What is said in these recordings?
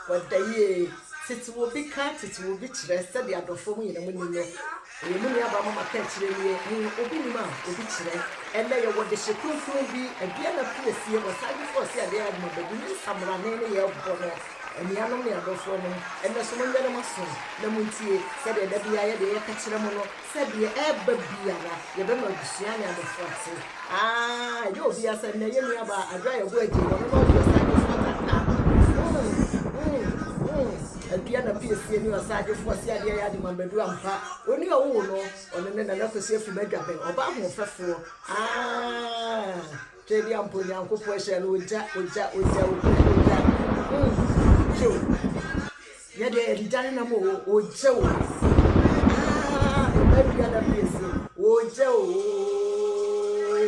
Wɔda yie. Tete obi ka, tete obi kyerɛ, sɛdeɛ adɔfoɔ mo nyina mo nim no. Ɛyɛ mo nuabaa Mama Kaakyire nie. Obi nim a, obi kyerɛ. Ɛnnɛ yɛwɔ dehye kronkron bi, Aduana Piesie, Ɔsagyefo a ɔse adeɛ ayɛ adoma badu ne nsamrane ne yɛrebɔ no. Anuanom ne adɔfoɔ nom, ɛnnɛ nso monyɛ mo aso na montie, sɛdeɛ da biara yɛdeɛ yɛka kyerɛ mo no, sɛ deɛ ɛreba biara, yɛbɛma abusua ne adɔfoɔ ate. Aah, ɛnyɛ obiara sɛ nnɛ yɛn nuabaa Adwoa Yɛboah Agyei, ɔno na ɔde Ɔsagyefo tata. Mm, mm, mm, Aduana Piesie ne Ɔsagyefo ɔse adeɛ yɛ ade ma Badu ampa. Oni ɔwoo no, ɔno ne Nana Kwesi Afim Adwaben, ɔbaa ahoɔfɛfoɔ. Aah, Twedeampo Nyankopɔn ahyira no, ogya, ogya, ogya, ogya, ogya. Mm, hwɛ o. Yɛ deɛ yɛde gya ne nam o, ogya o. Ah, ɛma dua na piesie. Ogya o,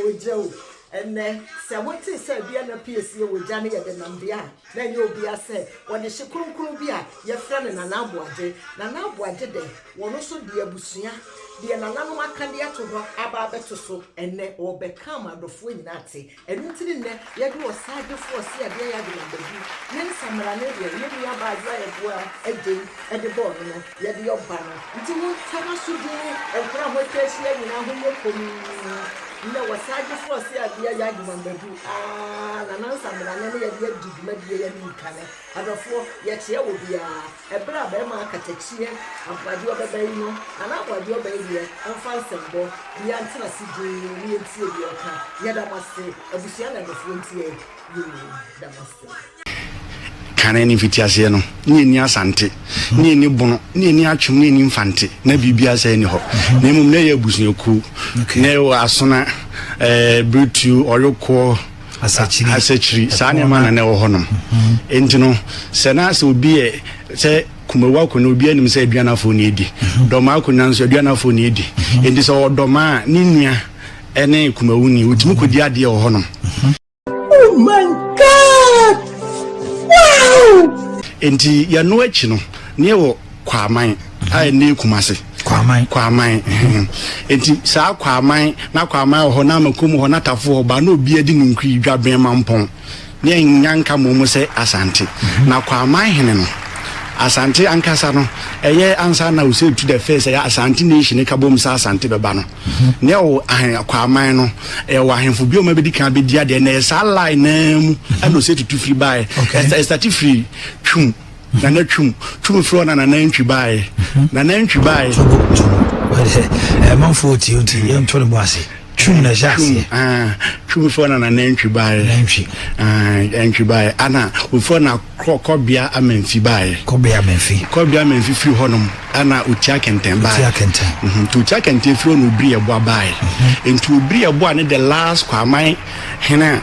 ogya o. Ɛnɛ, sɛ wote sɛ dua na piesie wɔ gya ne yɛde nam deɛ a, na ɛnyɛ obiara sɛ wɔde hye kronkron bi a yɛfrɛ no Nana Aboagye. Nana Aboagye dɛ, wɔn nso de abusua, deɛ nananom aka de ato hɔ aba abɛto so. Ɛnɛ, wɔbɛka ama adɔfoɔ nyinaa ate. Ɛno nti ne nnɛ yɛde ɔsagyefo ɔseadeɛ yɛ adwuma bɛdu ne nsamena ne deɛ yɛn nua baa Adwoa Yeboah Adjei de bɔɔ no no yɛde ɔba no nti mo ntam aso dinn nkwadaa a moatwa ahyia nyinaa ho nyɛ komm nnɛ ɔsagyefo ɔseadeɛ yɛ adwuma bɛdu aa Nana Nsamena ne ne yɛde adi dwumadie yɛ ne nkane adɔfoɔ yɛkyea wɔ biara. Ɛberɛ a barima akatakyie Aboagye ɔbɛba yi no, Nana Aboagye ɔba yi deɛ ɔmfa nsɛmbɔ biara ntena ase dinn na yɛntie deɛ ɔka. Yɛda mo ase, abusua ne adɔfoɔ ntie yoo, da mo ase. Kane ne mfitiaseɛ no, ne yɛnni Asante, ne yɛnni Bono, ne yɛnni Atwem, ne yɛnni Mfante, na biribiara sɛɛ nni hɔ. Na mmom na ɛyɛ abusuakuo, na ɛwɔ Asona, ɛɛ Biretuo, Ɔyokoɔ, Asakyiri. Asakyiri, saa nneɛma na na ɛwɔ hɔnom. Enti no, sɛ na sɛ obi yɛ sɛ Kumawu akonnwa, obi anim sɛ Aduanafoɔ na edi. Dɔmaa akonnwa nso, Aduanafoɔ na edi. Enti sɛ ɔwɔ Dɔmaa a, ne nua ne Kumawuni, otumi kɔdi adeɛ wɔ hɔnom. Oh my God! Wow! Enti yɛno akyi no, na yɛwɔ Kwaman a ɛnɛ yɛ Kumase. Kwaman. Kwaman. Enti saa Kwaman na Kwaman wɔ hɔ na Amakom wɔ hɔ na Tafo wɔ hɔ ba na obi adi ne nkui Dwabɛn Mampɔn ne ɛnya nka mmom sɛ Asante. Na Kwaman hene no Asante ankasa no ɛyɛ ansa na Osei Tu the first ɛyɛ Asante nation ka bom sɛ Asante bɛba no. Ne ɛwɔ ahen Kwaman no ɛwɔ ahemfo bi a wɔn abɛdi kan abɛdi adeɛ na ɛyɛ saa line naa mu ɛna Osei Tutu firi baeɛ. Ɛstate firi Twum. Nana Twum, Twum firi hɔ na Nana Ntwi baeɛ. Nana Ntwi baeɛ. Tobo, tobo. Ɛmanfoɔ tie nti yɛnto ne bo ase. Twum na ɛhyɛ aseɛ. Twum firi hɔ na Nana Ntwi baeɛ. Nana Ntwi. Ntwi baeɛ. Ana ofiri hɔ na Kɔbea Amanfi baeɛ. Kɔbea Amanfi. Kɔbea Amanfi firi hɔnom ana Otia Kɛntɛn baeɛ. Otia Kɛntɛn. Nti Otia Kɛntɛn firi hɔ na Obiri Ɛboa baeɛ. Nti Obiri Ɛboa ne the last Kwaman hene a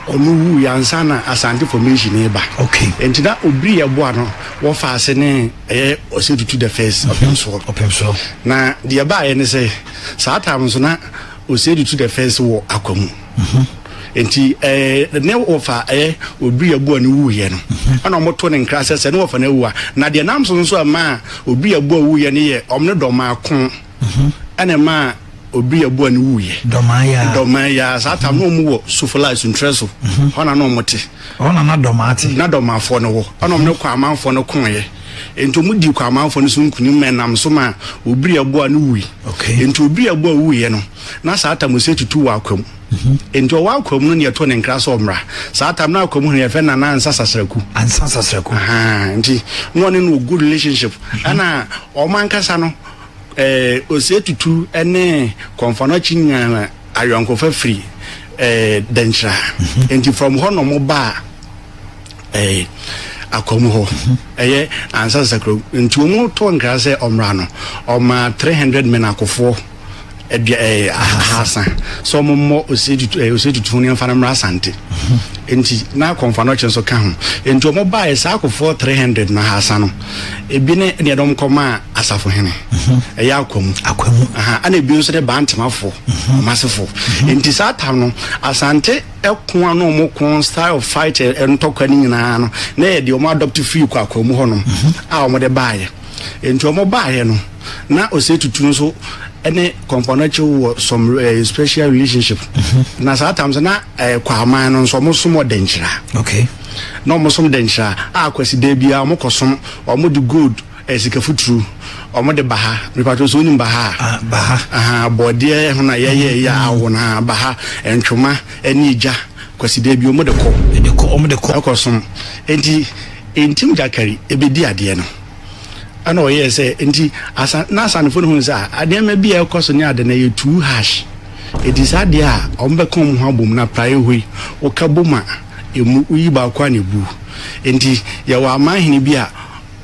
Ɔno wuiɛ ansa na Asante formation reba. Okay. Nti na Obiri Yeboah no wɔfa ase ne ɛyɛ Osei Tutu the first Ɔpemsoɔ. Ɔpemsoɔ. Na deɛ ɛbaeɛ ne sɛ saa time nso na Osei Tutu the first wɔ Akwamu. Nti ɛɛ ne wɔfa ɛyɛ Obiri Yeboah no wuiɛ no ɛna wɔn to ne nkra sɛ sɛ ne wɔfa no awu a na deɛ nam so nso ɛmaa Obiri Yeboah wuiɛ no yɛ wɔn ne Dɔmaako. Ɛna ɛmaa Obiri Yeboah no wuiɛ. Dɔmaa yi ara. Dɔmaa yi ara. Saa tam na wɔn wɔ Sofola Asuntrɛ so. Hɔ na na wɔn te. Hɔ na na Dɔmaa te. Na Dɔmaafoɔ no wɔ. Ɛna wɔn ne Kwamanfoɔ no koeɛ. Nti wɔn dii Kwamanfoɔ no so nkunim ma ɛnam so maa Obiri Yeboah no wui. Okay. Nti Obiri Yeboah wuiɛ no, na saa tam Osei Tutu wɔ Akwam. Nti ɔwɔ Akwam no na yɛtoo ne nkra sɛ ɔmmra. Saa tam na Akwam hene yɛfrɛ no Nana Ansah Sasraku. Ansah Sasraku. Ahaa, nti na ɔne no wɔ good relationship. Ɛna wɔn ankasa no, Eh, Osei Tutu ne Kɔmfɔ Anokye nyaa ayɔnkofa firi eh, Dankyira. Nti from hɔ na ɔmo baa eh, Akwamu hɔ. Ɛyɛ ansa Sakra. Nti ɔmo too nkra sɛ ɔmmra no, ɔmaa 300 men akofoɔ adua eh, ahasa sɛ ɔmo mmɔ Osei Tutu, eh, Osei Tutu ho ne mfa no mmra Asante. Nti na Kɔmfɔ Anokye nso ka ho. Nti ɔmo baeɛ saa akofoɔ 300 no ahasa no, Ebi ne deɛ dɔm kɔmaa asafohene, ɛyɛ Akwamu. Akwamu. Aha, ɛna ebi nso de Bantemafoɔ, Ɔmasefoɔ. Nti saa tam no, Asante ɛko ano ɔmo ko style of fight ntɔkwa no nyinaa no, na ɛyɛ deɛ ɔmo adopt firi kɔ Akwamu hɔnom a ɔmo de baeɛ. Nti ɔmo baeɛ no, na Osei Tutu nso ɛne Kɔmfo Anokye wɔ some special relationship. Na saa tam nso na Kwaman no nso ɔmo som Ɔdɛnkyira. Okay. Na wɔn som dɛnkyira a Kwasida biara wɔn kɔ som, wɔn de gold, ɛyɛ sika futuru, wɔn de baha, mepatwo sɛ wonim baha a? Ah, baha. Aha, bɔdeɛ ho na yɛyɛ yɛ awo no, aha, baha, ntwoma ɛne egya, Kwasida bi wɔn de kɔ. Ɛde kɔ, wɔn de kɔ. Ɛkɔ som. Enti, Ntim Gyakari ɛbɛdi adeɛ no. Ɛna ɔyɛɛ sɛ, enti asa, na Asantefoɔ no hunu sɛ ah, nneɛma bi a ɛkɔ so ne ade no ɛyɛ too harsh. Enti saa adeɛ a wɔbɛka wɔn ho abom na praeɛ hɔ yi, woka bom a, ɛmu, woyi baako a na ɛbu. Enti yɛwɔ amanhene bi a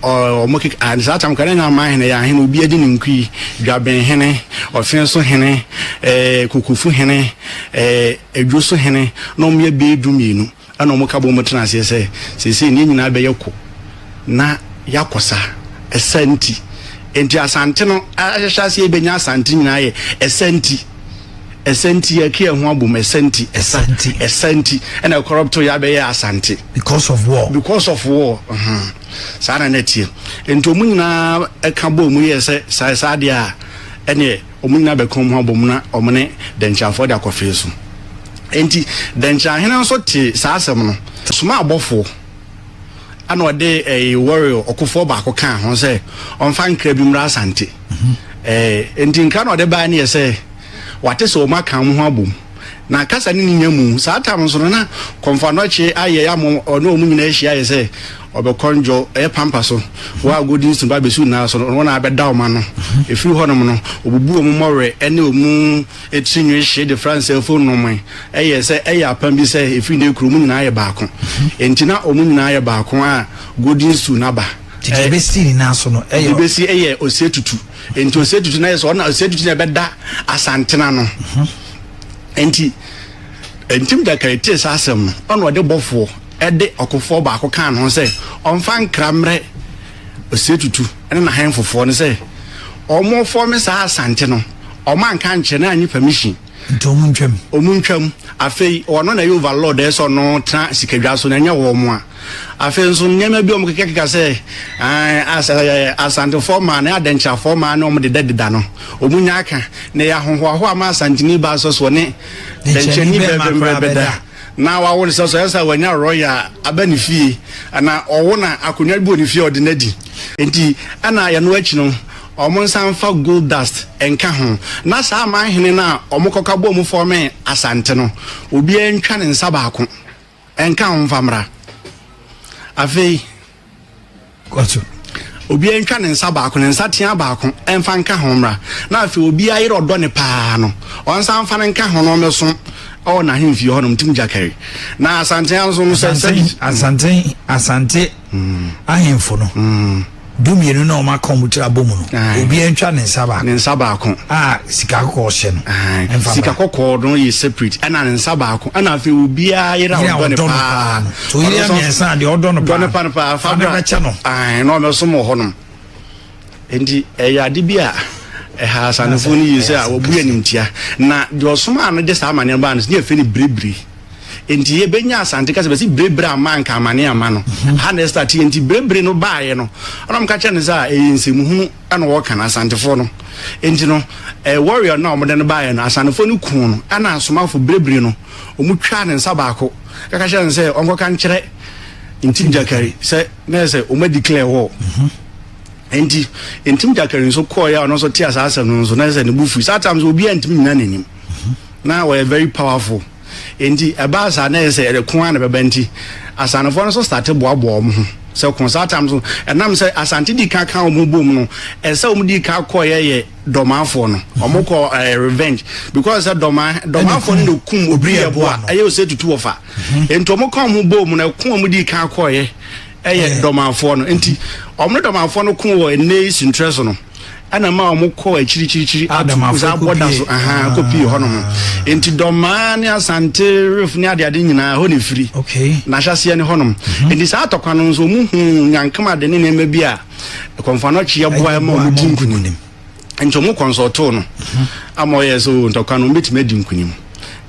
ɔ, wɔkeka, ah, saa tam koraa na ɛnyɛ amanhene, ɛyɛ ahene, obi adi ne nkui, Dwabenhene, Ɔfensohene, ɛɛ, Kokofuhene, ɛɛ, Adwosohene, na wɔyɛ bɛyɛ 12. Ɛnna wɔka boom tena aseɛ sɛ, Seesei ne yɛn nyinaa bɛyɛ ko na yɛakɔ sa. Ɛsa nti. Enti Asante no ahyehyɛ aseɛ bɛnya Asante nyinaa yɛ ɛsa nti. Ɛsa nti yɛka yɛn ho abom. Ɛsa nti. Ɛsa nti. Ɛsa nti. Ɛnna ɛkɔrɔpto yɛ abɛyɛ Asante. Because of war. Because of war. Uh-huh. Saa na na ɛteɛ. Enti wɔn nyinaa ɛka boom yɛɛ sɛ saa saa adeɛ a ɛneɛ wɔn nyinaa bɛka wɔn ho abom na wɔn ne Dɛnkyɛmfoɔ de akɔ fee so. Enti Dɛnkyɛmhene nso tee saa asɛm no, somaa abɔfoɔ, ɛna ɔde ɛɛ warrior ɔkofoɔ baako kaa ho sɛ ɔmfa nkra bi mmra Asante. Ɛɛ enti nkra na ɔde baeɛ no yɛ sɛ wate sɛ wɔn aka wɔn ho abom. Na kasa ne ne nya mu. Saa tam nso no na Kɔmfo Anɔkye ayɛ ama ɔne wɔn nyinaa ahyia ayɛ sɛ ɔbɛkɔndwɔ ɛyɛ pampa so wɔ a Golden Spoon ba abɛsi nyinaa so no wɔn a abɛda wɔn ano. Ɛfiri hɔnom no wɔbubu wɔn mmɔwerɛ ne wɔn tiri nwi hye de fra nsɛmfo nnome. Ɛyɛ sɛ ɛyɛ apam bi sɛ ɛfiri nnɛ kuro wɔn nyinaa yɛ baako. Enti na wɔn nyinaa yɛ baako a Golden Stool no aba. Nti deɛ ɛbɛsi nyinaa so no ɛyɛ. Deɛ ɛbɛsi ɛyɛ Osei-Tutu. Enti Osei-Tutu no ayɛ sɛ ɔna Osei-Tutu na ɛbɛda Asantena no. Enti Ntim Gyakari tee saa asɛm no, ɔna ɔde bɔfoɔ de ɔkofoɔ baako kaa ne ho sɛ ɔmfa nkra mmerɛ Osei-Tutu ne n'ahenfofoɔ no sɛ wɔfɔme saa Asante no, wɔn anka ankyerɛ no annye permission. Nti wɔn ntwam. Wɔn ntwam. Afei ɔno na ɛyɛ overlord ɛyɛ sɛ ɔno tena sikadwa so na ɛnyɛ wɔn a. Afei nso nneɛma bi a wɔkekakeka sɛ Asantefoɔ mmaa ne Adɛnkyerɛfoɔ mmaa ne wɔn deda deda no, wɔn nya aka. Na ɛyɛ ahohoahoa ma Asanteni baa sɛ so ɔne Dɛnkyɛni bɛrima bɛda. Na wawo no sɛ so ɛyɛ sɛ wanya royal aba ne fie, na ɔwo na akonnwa bi wɔ ne fie a ɔde no adi. Enti ɛna yɛno akyi no, wɔn nsa mfa gold dust nka ho. Na saa aman hene no a wɔkɔka bɔɔ mu fɔɔmee Asante no, obiara ntwa ne nsa baako. Ɛnka ho mfa mmra. Afei, obiara ntwa ne nsa baako, ne nsa tea baako, ɛmfa nka ho mmra. Na afei obiara yere ɔdɔ ne paa no, ɔnsa mfa no nka ho na ɔmmɛso ɛwɔ n'ahemfie hɔnom, ntim gyakari. Na Asante nso no sɛ sɛ Asante Asante ahemfo no 12 na wɔn aka wɔn tiri abɔ mu no, obiara ntwa ne nsa baako. Ne nsa baako. A sika kɔkɔɔ hyɛ no. Ɛnfa sika kɔkɔɔ no yɛ separate ɛna ne nsa baako ɛna afei obiara yere a ɔdɔ ne paa. So yere mmiɛnsa deɛ ɔdɔ no paa. Dɔ ne pa no paa. Fa ne bɛkyɛ no. Na ɔmɛsom wɔ hɔnom. Nti ɛyɛ ade bi a ɛha Asantefoɔ no yie sɛ a wɔbu animtia. Na deɛ ɔsomaa no de saa amaneɛ baa no so ne yɛfrɛ no biribiri. Enti yɛbɛnya Asante kasa bɛsi berebere amma anka amane amma no. Ha na ɛstart yɛ nti berebere no baeɛ no ɛna wɔka kyerɛ no sɛ a ɛyɛ nsɛmhunu ɛna wɔka no Asantefoɔ no. Enti no eh, warrior no a wɔde no baeɛ no Asantefoɔ no kuu no ɛna asomafo berebere no wɔn twaa ne nsa baako kaka kyerɛ no sɛ ɔnkɔka nkyerɛ Ntim Gyakari sɛ na yɛ sɛ wɔn declare war. Enti Ntim Gyakari nso kɔɔeɛ a ɔno nso te saa asɛm no nso na yɛ sɛ ne bo fui. Saa time nso obiara ntumi nyina n'anim. Na wɔyɛ very powerful. Enti ɛbaa saa na ɛyɛ sɛ ɛko ara na ɛbɛba nti Asanefoɔ no nso starte boaboa wɔn ho sɛ ko. Saa tam so ɛnam sɛ Asante dii kan ka wɔn ho bom no, ɛsɛ wɔn dii kan kɔeɛ yɛ Dɔmaafoɔ no. Wɔn kɔ ɛɛ revenge because sɛ Dɔmaa Dɔmaafoɔ no na kum obi yɛ boa ɛyɛ ose tutu wɔfa. Enti wɔn ka wɔn ho bom no ɛko wɔn dii kan kɔeɛ ɛyɛ Dɔmaafoɔ no. Enti wɔn ne Dɔmaafoɔ no ko wɔ ɛnɛ yi Suntrɛ so no. ɛna ma wɔn kɔ akyirikyirikyiri ato saa bɔda so ahan kɔ pii hɔnom nti dɔmaa ne asante ref ne adeade nyinaa hɔ na efiri na ahyɛseɛ ne hɔnom mhm. nti saa atɔkwa no nso wɔn hu nyankama de ne nneɛma bi a kɔnfa no akyi aboa ma wɔn di nkunim nti wɔn kɔnsɔltoo no mhm. ama ɔyɛ so ntɔkwa no wɔn bɛtumi adi nkunim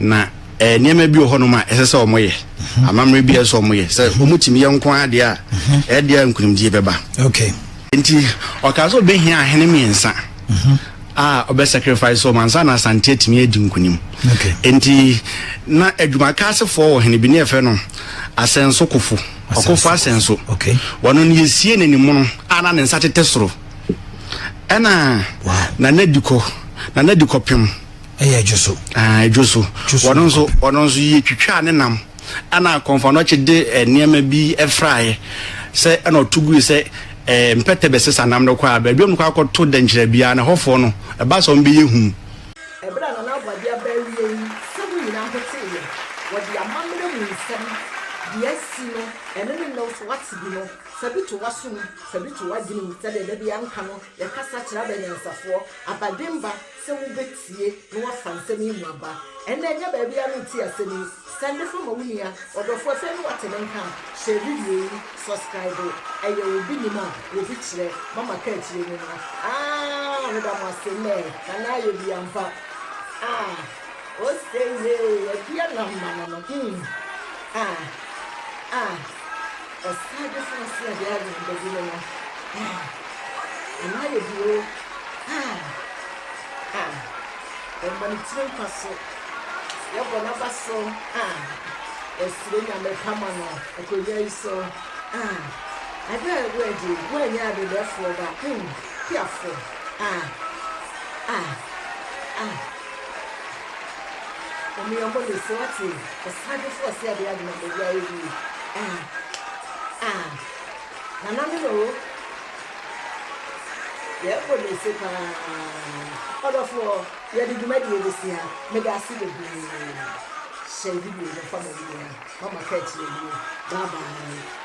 na eh, nneɛma bi wɔ hɔnom a ɛsɛ sɛ wɔyɛ mhm. amammerɛ bi a ɛsɛ sɛ wɔyɛ sɛ wɔtumi yɛ nko adeɛ a ɛdeɛ a nkunimdie bɛba. Okay. Nti ɔkaa sɛ ɔbɛhia ahene mmiɛnsa a ɔbɛ sacrifice wɔn ansa na Asante atumi adi nkunim. Nti na adwumakaasefoɔ wɔ hene bi ne yɛfrɛ no Asɛnso Kofo. Ɔkofo Asɛnso. Okay. Wɔno no yɛsie n'animono a na ne nsa tetɛ soro. Ɛna Nana Dikɔ, Nana Dikɔ Pem. Ɛyɛ Adwo so. Ah, Adwo so. Wɔno nso, wɔno nso yɛtwitwaa ne nam. Ɛna Kɔmfoanɔkye de eh, nneɛma bi fraeɛ sɛ ɛna ɔto gui sɛ eh, mpɛtɛ bɛsesa nam no kɔ a baabi a wɔn kɔ akɔto dɛnkyerɛ biara na ɛhɔfoɔ no ɛba sɛ wɔn bɛyɛ hu. Ɛberɛ a Nana Aboagye aba awie yi, sɛ mo nyinaa ho teeɛ, wɔde amammerɛ mu nsɛm, deɛ asi no, ɛno ne nnɛ wo nso woate bi no, fa bi to w'asom, fa bi to w'adwene mu, sɛdeɛ da biara nka no, yɛkasa kyerɛ abanyansafoɔ, abadwemba, sɛ wobɛtie na woafa nsɛm yi mu aba. Ɛnnɛ, ɛnyɛ baabiara na wotie asɛm yi. Sɛnde fa ma wo nua, ɔdɔfo, afei ne woate ne nka a, hyɛ video yi, subscribe, ɛyɛ obi nim a, obi kyerɛ, mama ka akyire no no, aah, meda mo ase nnɛ, Nana ayɛ bi ampa, ah, ose yee, adua nam ma no no, hmm, ah, ah, ɔsaadefo ase adeɛ anam baabi no no, ah, Nana ayɛ bi o, ah. Ah, yɛma ne tiri nkwa so, yɛbɔ n'aba so, ah, yɛsrɛ Nyame pa ma no akonnwa yi so, ah, ɛberɛ a ɛwɔ adi, woanyɛ adedɛfoɔ ba, hmm, piafo, ah, ah, ah, Ɔmo yɛmmɔ ne so, wate, ɔsadefo ɔse adeɛ adena baabi ayɛ bi, ah, ah, Nana no na o. Yɛbɔ no ase paa. Ɔdɔfoɔ, yɛde dwumadie bɛsi ha. Meda ase bebree. Hyɛ video no fa ma wo nua. Mama ka akyire nie. Bye bye.